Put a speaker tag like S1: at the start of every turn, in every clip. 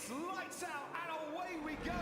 S1: it's lights out and away we go.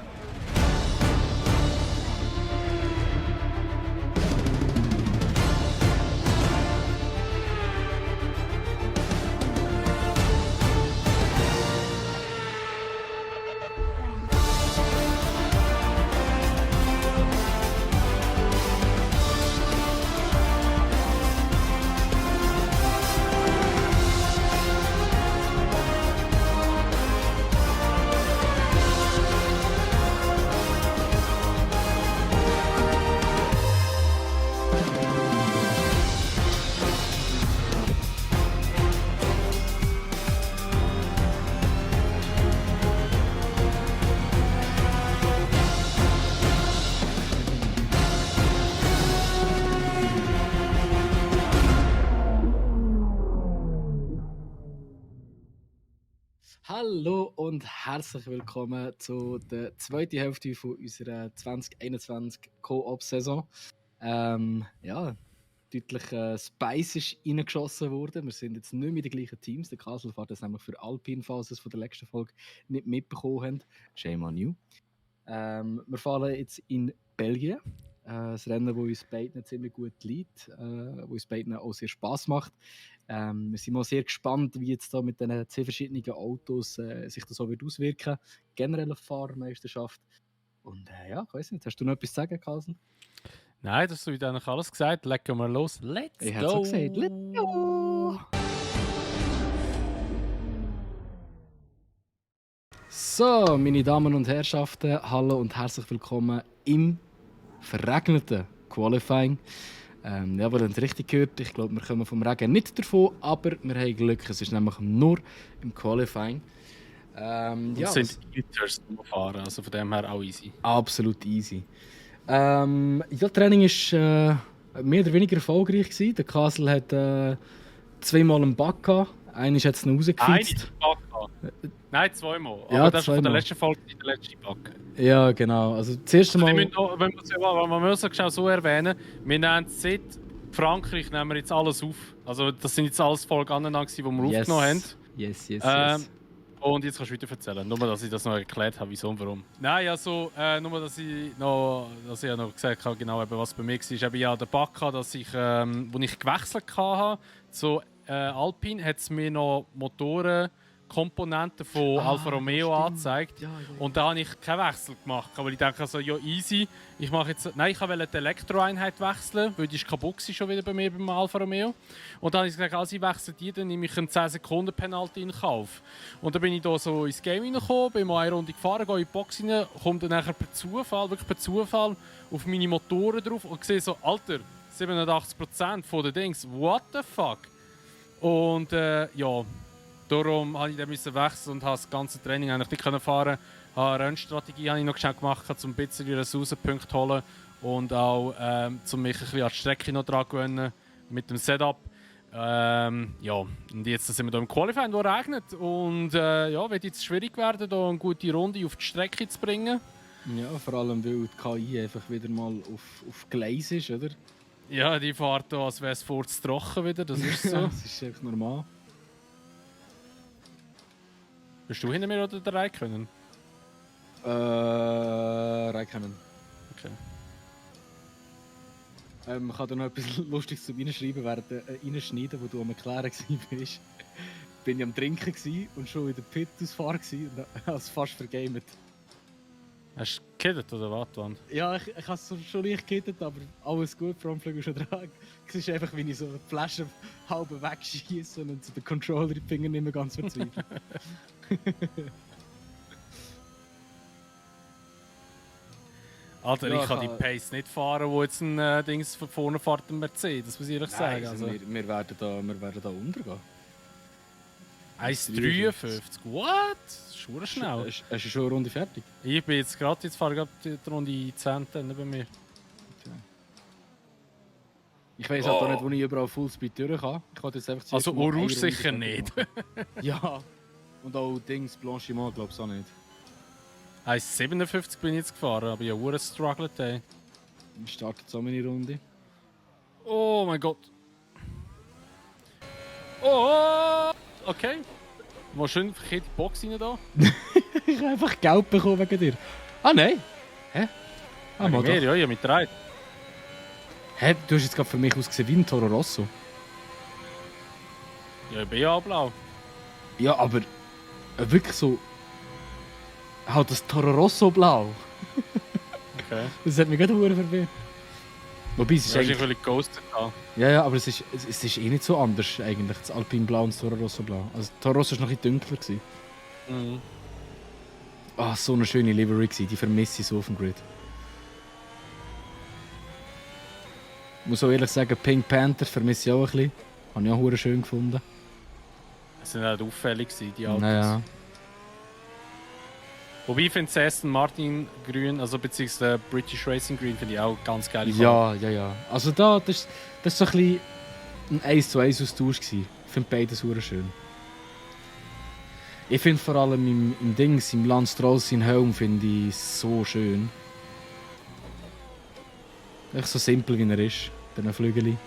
S2: Hallo und herzlich willkommen zu der zweiten Hälfte von unserer 2021 Co-op-Saison. Ja, deutlich Spice ist reingeschossen worden. Wir sind jetzt nicht mehr die gleichen Teams. Der Castle fährt das nämlich für Alpine, falls ihr es von der letzten Folge nicht mitbekommen habt. Shame on you. Wir fahren jetzt in Belgien. Ein Rennen, das uns beiden ziemlich gut liegt, wo uns beiden auch sehr Spass macht. Wir sind mal sehr gespannt, wie jetzt da mit diesen 10 verschiedenen Autos sich das so wird auswirken. Generelle Fahrermeisterschaft. Und ja, ich weiß nicht, hast du noch etwas zu sagen, Carlsen?
S3: Nein, das hast du eigentlich alles gesagt. Legen wir los. Let's
S2: Ich
S3: go!
S2: hätte so gesagt, let's go! So, meine Damen und Herrschaften, hallo und herzlich willkommen im verregneten Qualifying. Ja, wir haben es richtig gehört. Ich glaube, wir kommen vom Regen nicht davon, aber wir haben Glück. Es ist nämlich nur im Qualifying.
S3: Ja, es sind Liters fahren, also von dem her auch easy.
S2: Absolut easy. Ja, das Training war mehr oder weniger erfolgreich gewesen. Der Castle hat zweimal einen Bug gehabt. Einen ist jetzt noch rausgefitzt.
S3: Nein, zweimal.
S2: Ja,
S3: aber das
S2: zweimal.
S3: ist von der letzten Folge der letzte Bug.
S2: Ja, genau. Also das erste Mal...
S3: Man muss es so erwähnen, wir nehmen seit Frankreich nehmen wir jetzt alles auf. Also das sind jetzt alles Folgen aneinander, die wir aufgenommen haben.
S2: Yes.
S3: Und jetzt kannst du weiter erzählen. Nur, dass ich das noch erklärt habe, wieso und warum. Nein, also nur, dass ich noch gesagt habe, genau eben, was bei mir war. Ich habe ja den Bug gehabt, dass ich, wo ich gewechselt habe zu Alpine, hat es mir noch Motorenkomponenten von Alfa Romeo angezeigt. Ja. Und da habe ich keinen Wechsel gemacht, weil ich dachte, also, ja easy. Ich wollte die Elektroeinheit wechseln, weil die ist kaputt war schon wieder bei mir beim Alfa Romeo. Und dann habe ich gesagt, als ich wechsle die, dann nehme ich einen 10 Sekunden Penalty in Kauf. Und dann bin ich da so ins Game reingekommen, bin mal eine Runde gefahren, gehe in die Box rein, komme dann nachher per Zufall auf meine Motoren drauf und sehe so, Alter, 87% von den Dings, what the fuck? Und ja, darum musste ich dann wechseln und habe das ganze Training eigentlich nicht fahren. Eine Rennstrategie habe ich noch schnell gemacht, um ein bisschen Ressourcenpunkte zu holen und auch um mich ein bisschen an die Strecke noch dran zu gewöhnen mit dem Setup. Ja, und jetzt sind wir hier im Qualifying, wo es regnet. Und ja, wird jetzt schwierig werden, hier eine gute Runde auf die Strecke zu bringen.
S2: Ja, vor allem weil die KI einfach wieder mal auf Gleis ist, oder?
S3: Ja, die fährt hier, als wäre es vor zu trocken wieder, das ist so.
S2: Das ist einfach normal.
S3: Bist du hinter mir oder der Raikkonen?
S2: Raikkonen.
S3: Okay.
S2: Ich kann da noch etwas Lustiges zu reinschreiben, reinschneiden, wo du am Erklären warst. Bin ich am Trinken und schon in der Pit-Ausfahrt und habe es fast vergamet.
S3: Hast du gekittet oder was?
S2: Ja, ich habe es schon leicht gekittet, aber alles gut, Frontflügel schon dran. Es ist einfach, wie ich so eine Flasche halb wegschieße und so den Controller in die Finger nicht mehr ganz verzweifelt.
S3: Alter,
S2: ja,
S3: ich kann die Pace nicht fahren, wo jetzt ein Dings von vorne fährt, ein Mercedes, muss ich ehrlich sagen.
S2: Also, wir werden da untergehen.
S3: 1,53? What? Das ist schon schnell.
S2: Hast du schon eine Runde fertig?
S3: Ich bin jetzt fahre gerade die Runde 10 bei mir.
S2: Okay. Ich weiss halt auch nicht, wo ich überall Fullspeed durch kann. Ich kann jetzt einfach
S3: also Orange sicher nicht.
S2: Ja. Und auch Dings, Blanchiment glaube ich auch nicht.
S3: 1,57 bin ich jetzt gefahren, aber ich habe einen struggled, ey.
S2: Ich starte so meine Runde.
S3: Oh mein Gott. Oh! Okay. Mal schön verkehrt die Box rein da.
S2: Ich habe einfach Geld bekommen wegen dir. Ah, nein. Hä? Ah, mal
S3: Mehr,
S2: doch.
S3: ja, ich habe mich gedreht.
S2: Hä, du hast jetzt gerade für mich ausgesehen wie ein Toro Rosso.
S3: Ja, ich bin ja auch blau.
S2: Ja, aber wirklich so... Halt das Toro Rosso blau.
S3: Okay.
S2: Das hat mich gerade verdammt verwirrt. Wobei es ist
S3: Ja, ich
S2: eigentlich...
S3: bin völlig ghostet da.
S2: Ja, aber es ist eh nicht so anders eigentlich, das Alpine Blau und das Toro Rosso Blau. Also das Toro Rosso war noch ein bisschen dunkler gewesen.
S3: Mhm.
S2: Ah, so eine schöne Livery gewesen, die vermisse ich so auf dem Grid. Ich muss auch ehrlich sagen, Pink Panther vermisse ich auch ein bisschen. Habe ich auch verdammt schön gefunden.
S3: Es sind halt auffällig gewesen, die Autos.
S2: Naja.
S3: Wobei ich finde das Aston Martin Grün, also beziehungsweise British Racing Green, finde ich auch ganz geil.
S2: Ja. Also das ist so ein bisschen ein 1:1 Austausch gewesen. Ich finde beides verdammt schön. Ich finde vor allem im Dings, im Lance Stroll sein Helm, finde ich so schön. Echt so simpel wie er ist, bei den Flügeln.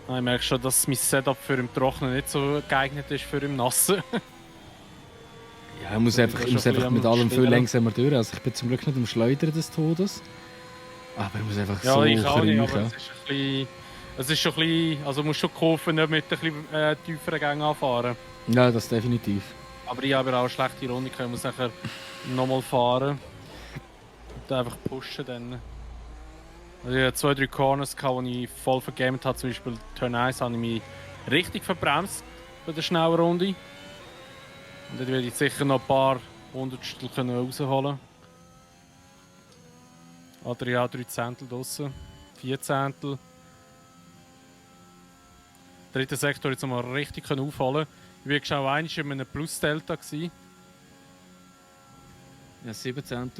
S3: Ich merke schon, dass mein Setup für im Trockenen nicht so geeignet ist für im Nassen.
S2: Ja, ich muss einfach mit allem viel langsamer durch. Also ich bin zum Glück nicht am Schleudern des Todes. Aber ich muss einfach
S3: Ja,
S2: so
S3: ich auch nicht, aber
S2: kriechen.
S3: es ist schon ein bisschen, also du musst schon kaufen, nicht mit ein bisschen tieferen Gängen anfahren.
S2: Ja, das definitiv.
S3: Aber ich habe auch eine schlechte Runde, ich muss nachher nochmal fahren. Und einfach pushen dann. Also ich hatte 2-3 Corners, die ich voll vergamet habe. Zum Beispiel Turn 1 habe ich mich richtig verbremst bei der schnellen Runde. Und dann werde ich sicher noch ein paar Hundertstel rausholen. Adrian 3 Zehntel draussen, 4 Zehntel. Dritter Sektor jetzt mal richtig aufholen. Ich war schon einmal in einem Plus-Delta.
S2: Ja, 17.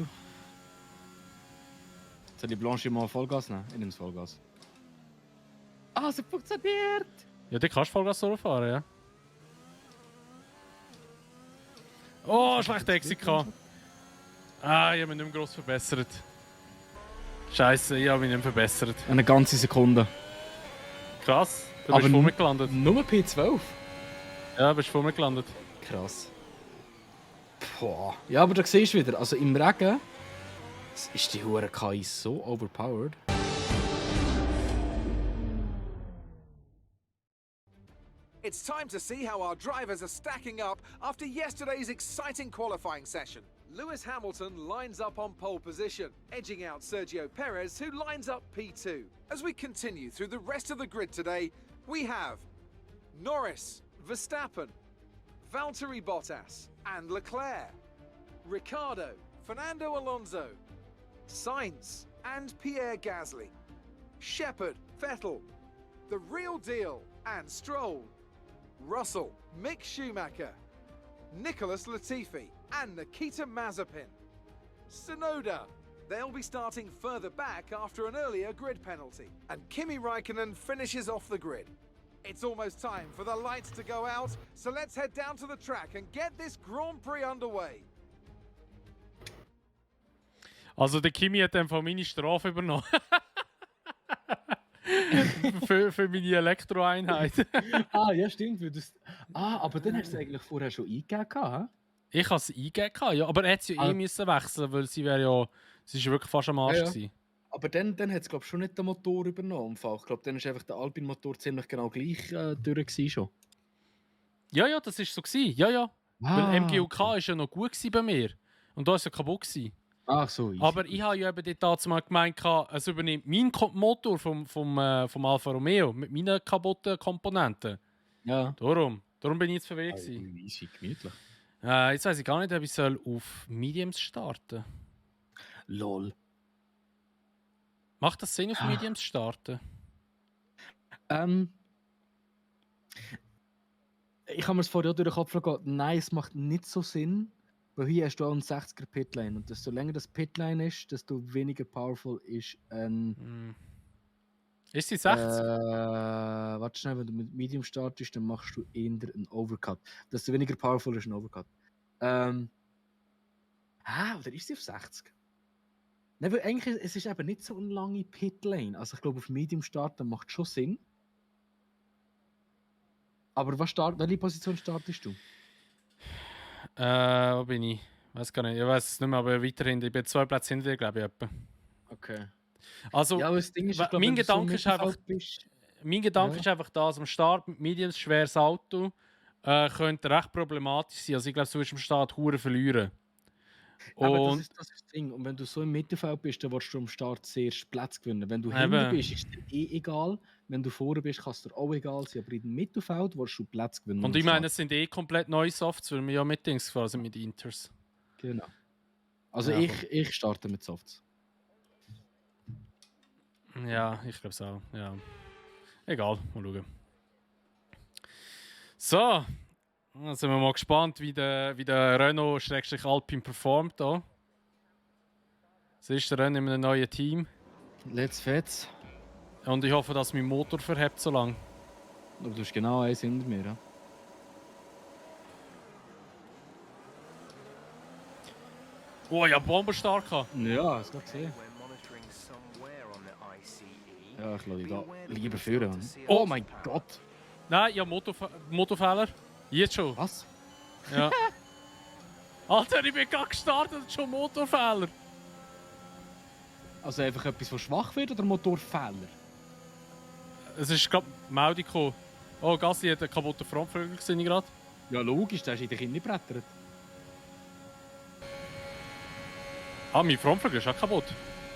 S2: Soll die Blanche mal Vollgas nehmen? Ich nehme das Vollgas. Ah, es hat funktioniert!
S3: Ja, die kannst du Vollgas fahren, ja. Oh, schlechter Exit gehabt. Ah, ich habe mich nicht mehr gross verbessert. Scheiße, ich habe mich nicht mehr verbessert.
S2: Eine ganze Sekunde.
S3: Krass, du
S2: Aber
S3: bist vor mir gelandet.
S2: Nur P12?
S3: Ja, du bist vor mir gelandet.
S2: Krass. Boah. Ja, aber da siehst du wieder, also im Regen ist die hure KI so overpowered.
S1: It's time to see how our drivers are stacking up after yesterday's exciting qualifying session. Lewis Hamilton lines up on pole position, edging out Sergio Perez, who lines up P2. As we continue through the rest of the grid today, we have Norris, Verstappen, Valtteri Bottas and Leclerc, Ricciardo, Fernando Alonso, Sainz and Pierre Gasly, Shepard, Vettel, The Real Deal and Stroll, Russell, Mick Schumacher, Nicholas Latifi and Nikita Mazepin. Tsunoda, they'll be starting further back after an earlier grid penalty. And Kimi Raikkonen finishes off the grid. It's almost time for the lights to go out, so let's head down to the track and get this Grand Prix underway.
S3: Also der Kimi hat dann von meine Strafe übernommen. für meine Elektroeinheit.
S2: Ah, ja, stimmt. Aber dann hast du es eigentlich vorher schon eingegeben, hä?
S3: Ich habe es eingegeben, ja, aber er hätte ja müssen wechseln, weil sie wäre ja, sie ist wirklich fast am Arsch gewesen.
S2: Aber dann hat es glaube schon nicht den Motor übernommen. Ich glaube, dann ist einfach der Alpine-Motor ziemlich genau gleich durch gewesen schon.
S3: Ja, das war so gewesen. Ja. Weil MGUK
S2: okay.
S3: ist ja noch gut gewesen bei mir. Und da ist ja kaputt gewesen.
S2: Ach so, easy.
S3: Aber ich habe ja eben dort mal gemeint, es übernimmt mein Motor vom Alfa Romeo mit meinen kaputten Komponenten.
S2: Ja.
S3: Darum bin ich jetzt verwirrt gewesen.
S2: Easy, gemütlich.
S3: Jetzt weiß ich gar nicht, ob ich auf Mediums starten soll.
S2: Lol.
S3: Macht das Sinn, auf Mediums zu starten?
S2: Ich habe mir es vorher auch durch den Kopf gegangen. Nein, es macht nicht so Sinn. Weil hier hast du auch einen 60er Pitlane. Und desto länger das Pitlane ist, desto weniger powerful ist ein.
S3: Ist sie 60?
S2: Warte schnell, wenn du mit Medium startest, dann machst du eher einen Overcut. Desto weniger powerful ist ein Overcut. Oder ist sie auf 60? Nein, weil eigentlich es ist eben nicht so eine lange Pitlane. Also ich glaube, auf Medium starten macht schon Sinn. Aber welche Position startest du?
S3: Wo bin ich? Weiß gar nicht. Ich weiß es nicht mehr, aber weiterhin. Ich bin 2 Plätze hinter dir, glaube ich. Etwa.
S2: Okay.
S3: Also,
S2: Ja, aber das Ding ist, ich glaub,
S3: mein
S2: wenn du so
S3: Gedanke ist einfach,
S2: bist,
S3: ist einfach das, am Start mit Mediums schweres Auto könnte recht problematisch sein. Also ich glaube, du wirst am Start Huren verlieren.
S2: aber
S3: Und
S2: das ist das Ding. Und wenn du so im Mittelfeld bist, dann willst du am Start zuerst Platz gewinnen. Wenn du
S3: Eben.
S2: hinten bist, ist dir egal. Wenn du vorne bist, kann es dir auch egal sein. Aber im Mittelfeld willst du Platz gewinnen.
S3: Und
S2: am
S3: ich meine,
S2: Start.
S3: es sind komplett neue Softs, weil wir ja mit Dings gefahren sind, mit Inters.
S2: Genau. Also
S3: Ja,
S2: ich starte mit Softs.
S3: Ja, ich glaube es auch. Ja. Egal, mal schauen. So, dann sind wir mal gespannt, wie der Renault-Alpine performt hier. Das ist der Renault in einem neuen Team.
S2: Let's fetz.
S3: Und ich hoffe, dass mein Motor verhebt so lange.
S2: Aber du hast genau eins hinter mir. Ja?
S3: Oh ja, bombenstark.
S2: Ja, hast du gesehen. Ja, ich lasse da lieber führen. Oh mein Gott!
S3: Nein, ja, Motorfehler. Jetzt schon.
S2: Was?
S3: Ja. Alter, ich bin gerade gestartet und schon Motorfehler.
S2: Also einfach etwas, was schwach wird oder Motorfehler?
S3: Es ist gerade Meldung gekommen. Oh, Gasly hat einen kaputten Frontflügel gesehen gerade.
S2: Ja, logisch, der ist in dich hineingebrettert.
S3: Ah, mein Frontflügel ist auch kaputt.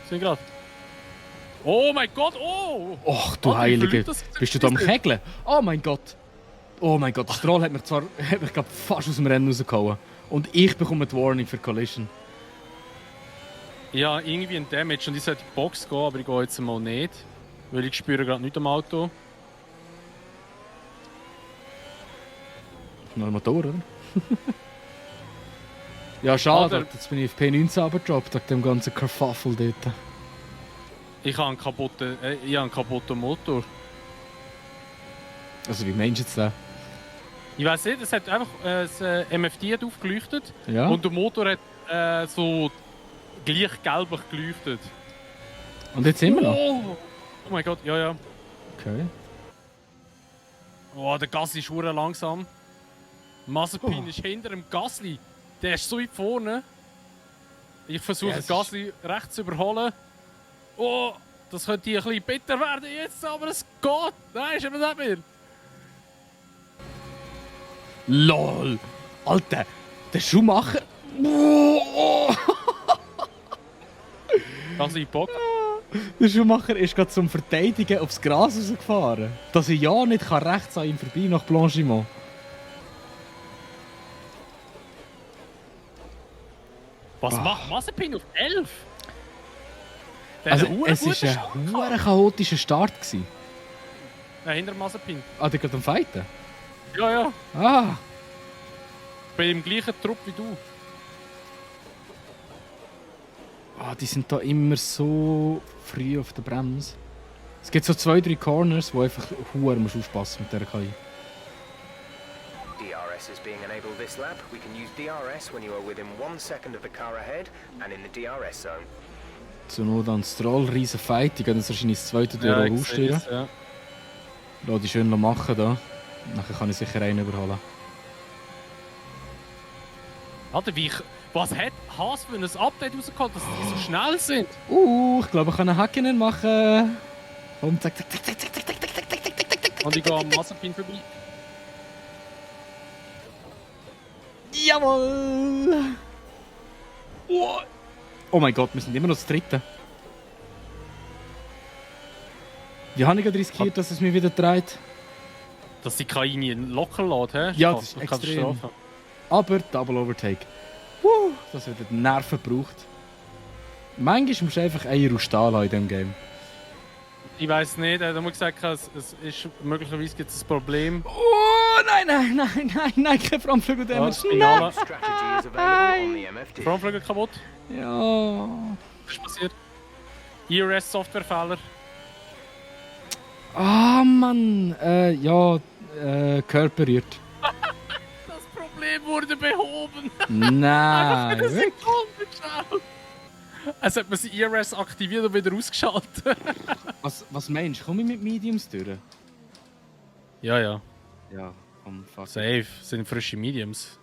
S3: Sind gerade. Oh mein Gott, oh!
S2: Och, du
S3: Alter,
S2: Heilige.
S3: wie das
S2: Bist du da am Kegeln? Oh mein Gott. Oh mein Gott, der Stroll hat mich glaub, fast aus dem Rennen rausgehauen. Und ich bekomme die Warning für Collision.
S3: Ja, irgendwie ein Damage und ich sollte in die Box gehen, aber ich gehe jetzt mal nicht. Weil ich spüre gerade nichts am Auto.
S2: Noch ein Motor, oder? Ja, schade.
S3: Alter.
S2: Jetzt bin ich auf P19 abgedroppt, wegen dem ganzen Kerfuffle dort.
S3: Ich habe einen kaputten Motor.
S2: Also wie meinst du jetzt den?
S3: Ich weiß nicht, es hat einfach das MFD hat aufgeleuchtet
S2: Ja?
S3: und der Motor hat so gleich gelblich geleuchtet.
S2: Und jetzt immer noch?
S3: Oh mein Gott, ja, ja.
S2: Okay.
S3: Oh, der Gasly ist verdammt langsam. Mazepin
S2: Oh.
S3: ist hinter dem Gasly. Der ist so weit vorne. Ich versuche
S2: Ja, es
S3: Gasly rechts zu überholen. Oh, das könnte ein bisschen bitter werden jetzt, aber es geht. Nein, ist eben nicht mehr.
S2: LOL! Alter, der Schuhmacher. Oh.
S3: Gasly Bock.
S2: Der Schuhmacher ist gerade zum Verteidigen aufs Gras rausgefahren. Dass ich ja nicht rechts an ihm vorbei nach Blanchiment.
S3: Was macht Mazepin auf 11? Der
S2: Also,
S3: hat einen
S2: es
S3: guten
S2: war
S3: Start
S2: ein
S3: gehabt.
S2: hoher chaotischer Start.
S3: Hinter Mazepin.
S2: Ah, der geht am Fighten?
S3: Ja, ja.
S2: Ah!
S3: Ich bin im gleichen Trupp wie du.
S2: Ah, die sind da immer so früh auf der Bremse. Es gibt so 2-3 Corners, wo einfach huere musst aufpassen mit der KI.
S4: DRS is being enabled this lap. We can use DRS when you are within 1 second of the car ahead and in the DRS zone.
S2: So nur dann Stroll, riesen Fight. Die gehen jetzt wahrscheinlich das zweite Tür
S3: ich
S2: ausstehen.
S3: sehe es, ja.
S2: Lass die schön machen da. Nachher kann ich sicher einen überholen.
S3: Alter, was hat Haas für ein Update rausgeholt, dass die so schnell sind?
S2: Ich glaube, ich kann einen Hackenen machen. Und zack, zack, zack, zack, zack, zack, zack, zack, zack, zack, zack, zack.
S3: Und ich gehe am Mazepin vorbei.
S2: Jawohl! Oh mein Gott, wir sind immer noch das dritte. Wie habe ich gerade riskiert, dass es mich wieder dreht?
S3: Dass die KI nie locker lässt, hä?
S2: Ja, das ist
S3: eine
S2: extrem.
S3: Katastrophe.
S2: Aber Double Overtake. Das hat den Nerven gebraucht. Manchmal musst du einfach Eier aus Stahl haben in diesem Game.
S3: Ich weiß nicht, er hat mir gesagt, es ist möglicherweise gibt es ein Problem.
S2: Oh nein, kein Frontflügel Damage.
S3: Finale.
S4: Strategy is available on the MFD.
S3: Frontflügel kaputt.
S2: Ja.
S3: Was ist passiert? ERS-Softwarefehler.
S2: Ah Mann, körperiert.
S3: Das Problem wurde behoben.
S2: Nein,
S3: Eine
S2: wirklich?
S3: Sekunde, schau. Es hat man sein ERS aktiviert und wieder ausgeschaltet.
S2: Was meinst du? Komme ich mit Mediums durch?
S3: Ja, ja.
S2: Ja, komm, fuck.
S3: Safe. Das sind frische Mediums.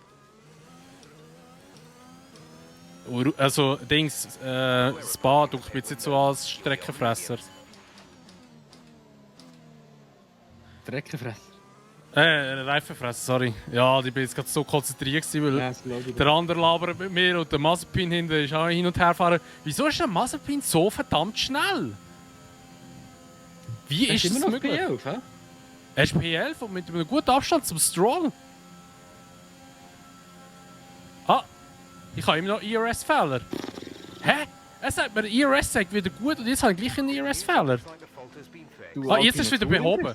S3: Also, Dings, Spa, du bist jetzt so als Streckenfresser.
S2: Dreckenfresser.
S3: Reifenfresser, sorry. Ja, ich bin jetzt gerade so konzentriert, weil
S2: Ja, das glaube ich.
S3: der andere labert mit mir und der Mazepin hinten ist auch hin und her fahren. Wieso ist der Mazepin so verdammt schnell? Wie ist das möglich?
S2: P11, hä?
S3: Er ist P11 und mit einem guten Abstand zum Stroll. Ah, ich habe immer noch ERS-Fehler. Hä? Er sagt mir, der ERS sagt wieder gut und jetzt habe ich gleich einen ERS-Fehler. Ah, jetzt ist es wieder behoben.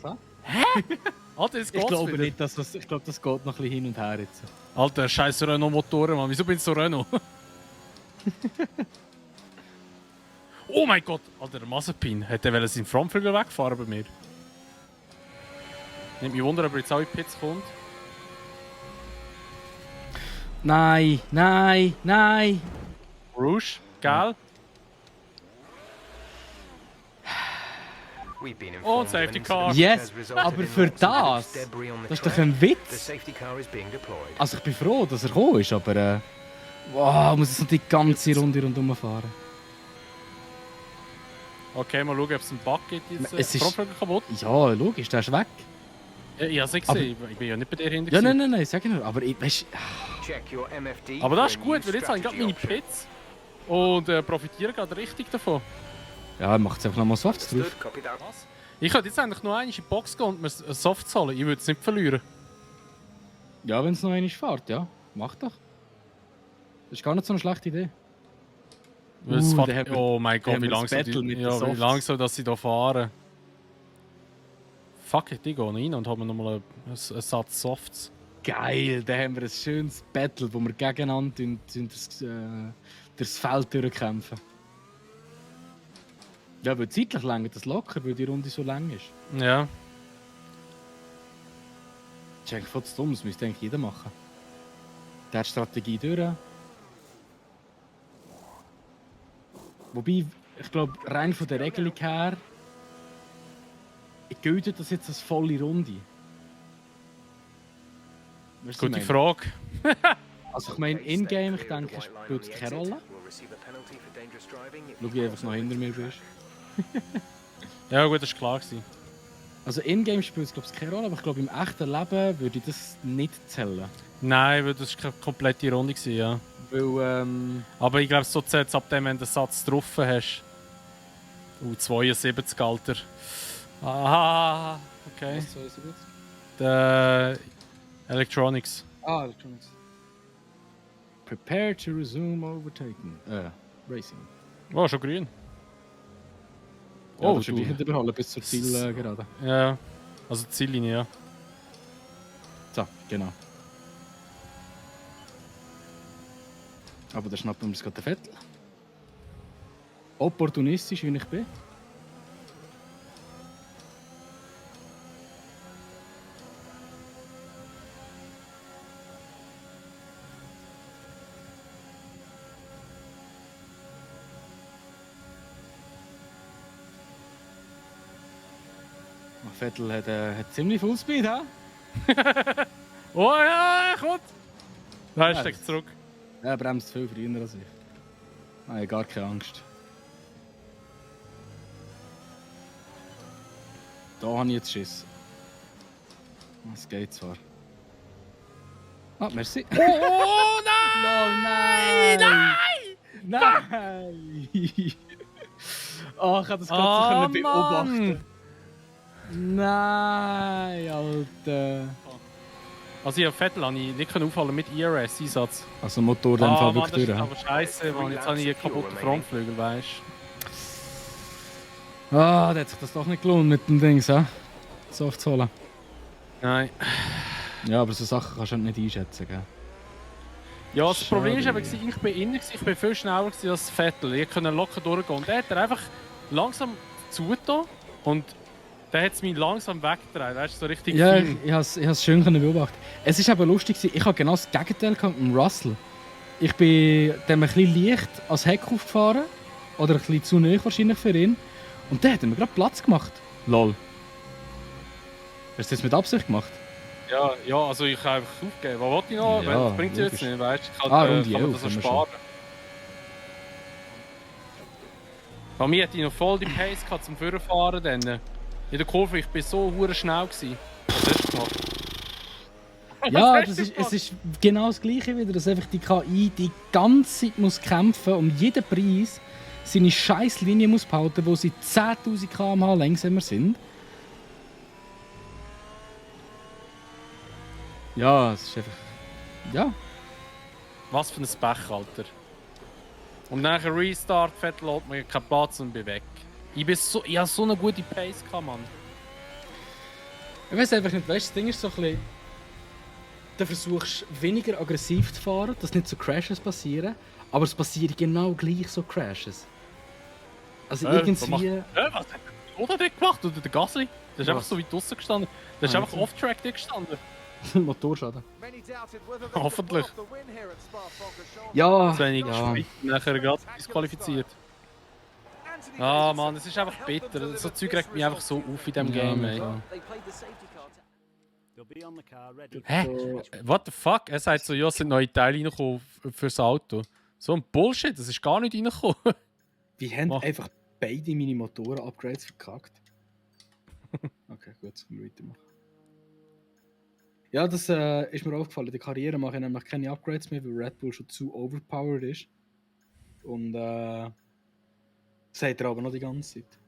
S3: Alter, jetzt
S2: Ich
S3: geht's
S2: glaube
S3: wieder.
S2: nicht, dass das... Ich glaube, das geht noch ein bisschen hin und her jetzt.
S3: Alter, scheiß Renault-Motoren, Mann. Wieso bin ich so Renault? Oh mein Gott! Alter, der Mazepin. Hätte er seinen Frontflügel wegfahren bei mir? Nimmt mich wunder, ob er jetzt auch in die Pits kommt.
S2: Nein, nein, nein!
S3: Rouge, gell?
S4: Oh,
S3: Safety Car.
S2: Yes, aber für das ist doch ein Witz. Also ich bin froh, dass er gekommen ist, aber... wow, muss jetzt noch die ganze Runde rundherum fahren.
S3: Okay, mal schauen, ob es einen Bug gibt. Jetzt,
S2: Es ist-
S3: Frontflügel kaputt.
S2: Ja, logisch, der ist weg.
S3: Ja, ich habe es nicht gesehen. Ich bin ja nicht bei dir hinten.
S2: Ja,
S3: gewesen.
S2: nein, sag ich nur. Aber ich weißt,
S3: Aber das ist gut, weil jetzt habe ich gerade meine Pits. Und profitiere gerade richtig davon.
S2: ja, er macht es einfach nochmal Softs drauf.
S3: Ich könnte jetzt eigentlich noch einmal in die Box gehen und mir Soft holen. Ich würde es nicht verlieren.
S2: Ja, wenn es noch einmal fährt, ja. Mach doch. Das ist gar nicht so eine schlechte Idee.
S3: Weil es
S2: da
S3: fährt-
S2: haben wir-
S3: oh mein
S2: da
S3: Gott,
S2: haben
S3: wie
S2: wir das
S3: langsam,
S2: Battle mit den
S3: wie
S2: Softs.
S3: langsam dass sie hier fahren. Fuck it, die gehen rein und haben nochmal einen Satz Softs.
S2: Geil, da haben wir ein schönes Battle, wo wir gegeneinander durchs Feld durchkämpfen. Ja, weil zeitlich länger das locker, weil die Runde so lang ist.
S3: Ja.
S2: Das ist eigentlich voll zu dumm, das müsste eigentlich jeder machen. Der hat die Strategie durch. Wobei, ich glaube, rein von der Regelung her gilt das jetzt als volle Runde. Weißt du, was
S3: Gute
S2: ich
S3: Frage.
S2: meine? Also ich meine, in-game, ich denke, spielt es keine Rolle. Schau ich einfach noch hinter mir bist.
S3: Ja gut, das war klar gewesen.
S2: Also in-game spielt es glaube ich keine Rolle, aber ich glaube im echten Leben würde ich das nicht zählen.
S3: Nein, weil das war keine komplette Runde gewesen, ja.
S2: Weil,
S3: Aber ich glaube, so zählt es ab dem, wenn du den Satz getroffen hast. 72, Alter. Aha, okay.
S2: was soll ich sagen?
S3: Der Electronics.
S2: Ah, Electronics. Prepare to resume overtaking. Racing.
S3: Oh, schon grün.
S2: Oh,
S3: Oh,
S2: schon
S3: du.
S2: nicht überholen bis zur Zielgerade.
S3: Ja, also die Ziellinie, ja.
S2: So, genau. Aber da schnappen wir uns gerade den Vettel. Opportunistisch, wie ich bin. Vettel hat ziemlich Full Speed, ha?
S3: Oh ja, kommt! Nein,
S2: Ja,
S3: steckt
S2: das-
S3: zurück.
S2: Er bremst viel früher als ich. Nein, gar keine Angst. Da habe ich jetzt Schiss. Es geht zwar. Ah, merci.
S3: Oh nein!
S2: Nein! Nein! Oh, ich habe das gerade so beobachten. Nein, Alter.
S3: Also ja, Vettel habe ich nicht auffallen mit ERS-Einsatz.
S2: Also Motor dann Fall
S3: Mann,
S2: wirklich
S3: das ist
S2: durch.
S3: aber scheiße, Mann. Jetzt habe ich einen kaputten Frontflügel, weißt du.
S2: Ah, da hat sich das doch nicht gelohnt mit dem Dings, hä? Soft zu holen.
S3: Nein.
S2: Ja, aber so Sachen kannst du halt nicht einschätzen, gell?
S3: Ja, das
S2: Schade.
S3: Problem ist eben, ich bin innen, ich bin viel schneller als Vettel. Ich konnte locker durchgehen. Und der hat er einfach langsam zugetan und der hat es mich langsam weggedreht. Weißt du, so richtig
S2: Ja,
S3: fein.
S2: ich habe es schön beobachten. Es ist aber lustig, ich habe genau das Gegenteil gehabt mit dem Russell. Ich bin dem ein bisschen leicht als Heck aufgefahren Oder ein bisschen zu nahe wahrscheinlich für ihn. Und dann hat er mir gerade Platz gemacht. Lol. Hast du das mit Absicht gemacht?
S3: Ja, also ich habe einfach aufgegeben. Was wollte ich noch?
S2: Ja,
S3: Das bringt jetzt
S2: logisch.
S3: nicht, weißt du? Ich
S2: Runde
S3: kann
S2: 11
S3: mir das so
S2: haben wir
S3: sparen. Bei mir hatte ich noch voll die Pace gehabt zum Vorfahren. Dann. In der Kurve, ich war so hure schnell gewesen. Was hast du gemacht?
S2: Ja,
S3: hast
S2: das
S3: du
S2: ist, es
S3: gemacht?
S2: ist genau das Gleiche wieder, dass einfach die KI die ganze Zeit muss kämpfen um jeden Preis seine scheiß Linie muss behalten, wo sie 10'000 km/h langsamer sind. Ja, es ist einfach... Ja.
S3: Was für ein Pech, Alter. Und nachher Restart, Vettel lässt mir keinen Platz und bin weg. Ich habe so eine gute Pace gehabt, Mann.
S2: Ich weiß einfach nicht, weißt du, das Ding ist so ein bisschen... Du versuchst weniger aggressiv zu fahren, dass nicht so Crashes passieren, aber es passieren genau gleich so Crashes. Also irgendwie...
S3: Was hat der Oda dort gemacht? Oder der Gasly? Der ist
S2: Was?
S3: einfach so weit draussen gestanden. Der ist
S2: Ah,
S3: einfach
S2: nicht
S3: off-track dort gestanden.
S2: Motorschaden.
S1: Many doubted whether they could
S3: Hoffentlich.
S1: pull off the win here at Spa-Francorchamps.
S2: Ja,
S3: Zu wenig
S2: ja.
S3: Sprit, nachher gerade disqualifiziert.
S1: Anthony
S3: Ah
S1: Davis
S3: Mann, es ist einfach
S1: helped them
S3: bitter.
S1: deliver
S3: So Zeug
S1: this
S3: regt mich einfach so
S1: result.
S3: auf in diesem
S2: Ja,
S3: Game,
S2: na
S3: ey.
S2: klar.
S5: They played the safety car. They'll be on the car, ready.
S3: Hä?
S2: So,
S3: What the fuck? Er sagt so, ja, es sind neue Teile reingekommen fürs Auto. So ein Bullshit, das ist gar nicht reingekommen.
S2: wir haben
S3: Mach.
S2: einfach beide meine Motoren-Upgrades verkackt. Okay, gut, jetzt können wir weitermachen. Ja, das ist mir aufgefallen. In der Karriere mache ich nämlich keine Upgrades mehr, weil Red Bull schon zu overpowered ist. Und das sagt er aber noch die ganze Zeit.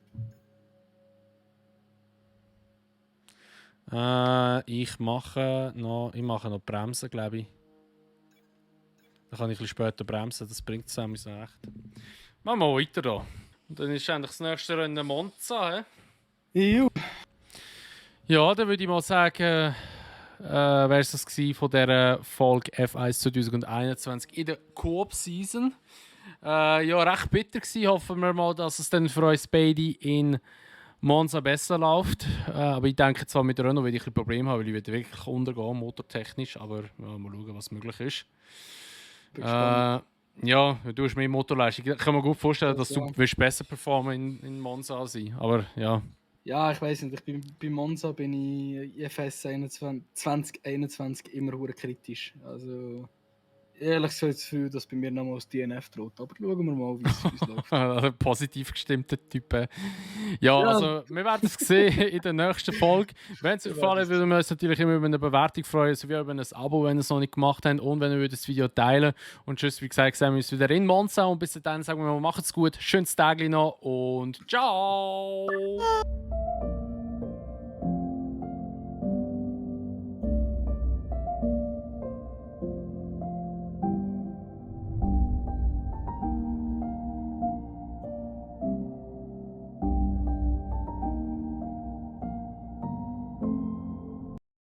S3: Ich mache noch Bremsen, glaube ich. Dann kann ich ein bisschen später bremsen, das bringt es einem so echt. Machen wir weiter da. Und dann ist eigentlich das nächste Rennen Monza, hä?
S2: Juhu.
S3: Ja, dann würde ich mal sagen, wäre es das gewesen von dieser Folge F1 2021 in der Coop-Season. Ja, recht bitter gewesen. Hoffen wir mal, dass es dann für uns beide in Monza besser läuft. Aber ich denke zwar mit Renault werde ich ein Problem haben, weil ich werde wirklich untergehen, motortechnisch. Aber ja, mal schauen, was möglich ist.
S2: Bin gespannt.
S3: Ja, du hast mehr Motorleistung. Ich kann mir gut vorstellen, dass du
S2: Ja.
S3: willst besser performen in Monza als ich. Aber ja.
S2: Ja, ich weiß nicht. Bei Monza bin ich IFS 2021 immer hure kritisch. Also, ehrlich gesagt, das Gefühl, dass bei mir nochmal das DNF droht. Aber schauen wir mal, wie es läuft.
S3: Positiv gestimmter Typ. Ja, also wir werden es sehen in der nächsten Folge. Wenn es euch gefallen hat, würden wir uns natürlich immer über eine Bewertung freuen, sowie über ein Abo, wenn ihr es noch nicht gemacht habt und wenn ihr das Video teilen. Und tschüss, wie gesagt, sehen wir uns wieder in Monza und bis dann sagen wir mal, macht's gut, schönes Tag noch und ciao!